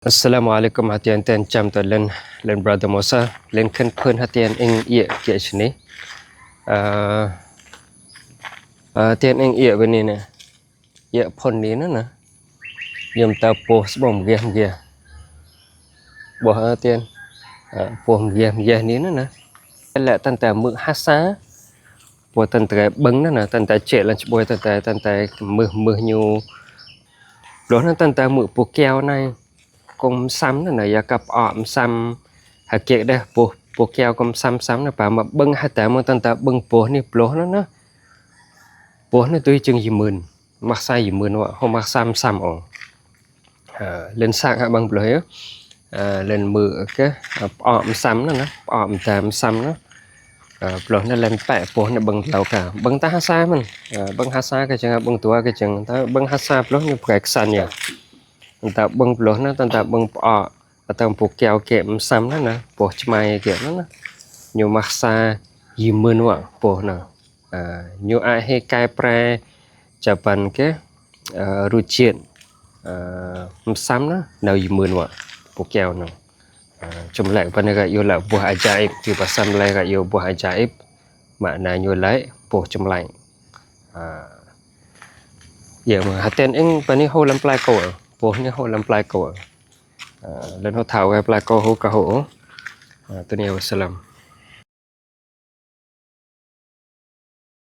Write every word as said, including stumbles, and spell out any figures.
Assalamu alaikum, hatian ten chăm tơ len, len brother Mosa, len khen phơn hatian ing iĕ kiĕ sini. Ơ, ơ, tian ing iĕ bơni nê. Iĕ phơn ni nê nê. Yom tơ pô sbong mgiah mgiah. Boh, ơ, tian. Ơ, pô mgiah mgiah ni nê nê. Lĕ tăn tơ mư̆ hasa. Pô tăn tơ bơ̆ng nê nê, tăn tơ chĕ lăn chbôi tăn tơ, tăn tơ mưh mưh ñu. Ploh nê tăn tơ mư̆ pô keo nai. Kông msăm nê nê, ya kăp o msăm. Ha kiĕ đeh pô, pô keo kông msăm msăm nê, pa mă bơ̆ng ha tơ mơ̆ng tăn tơ bơ̆ng pô ni ploh nê nê. Pô nê tui jơ̆ng yi mưn. Mă sa yi mưn wă, hô mă sa msăm ôh. Ơ, len sak ha băng ploh yơh. Ơ, len mư̆ kơ, ơ, pơ̆ msăm nê nê, pơ̆ mda msăm nê. Ơ, ploh nê len pĕ pô nê bơ̆ng dlao ka. Bơ̆ng ta hasa mơ̆n. Ơ, bơ̆ng hasa kơ jơ̆ng, bơ̆ng tua kơ jơ̆ng. Ta bơ̆ng hasa ploh nê pơkai kơsan yơh. Ta bơ̆ng ploh nê, ta, ta bơ̆ng pơ̆. Atâo pô keo kĕ msăm nê nê, pô čmai kĕ nê nê. Ñu mă sa yi mưn wă pô nê. Ơ, ñu ai hê kai pre Japan kĕ, ơ, rujet, ơ, msăm nê, nao yi mưn wă, pô keo nê. Ơ, čơmlĕ pơ nê gă yua lĕ buah ajaib, ti pơ sam lĕ gă yua buah ajaib, mă nê ñu lĕ, pô čơmlĕ. Ơ, yơh mơ̆, hatian ing pơ ni hô lăm plai kô, pô ni hô lăm plai kô. Ơ, len hô thâo gă plai kô hô kơ hô. Ơ, tơ ni wassalam.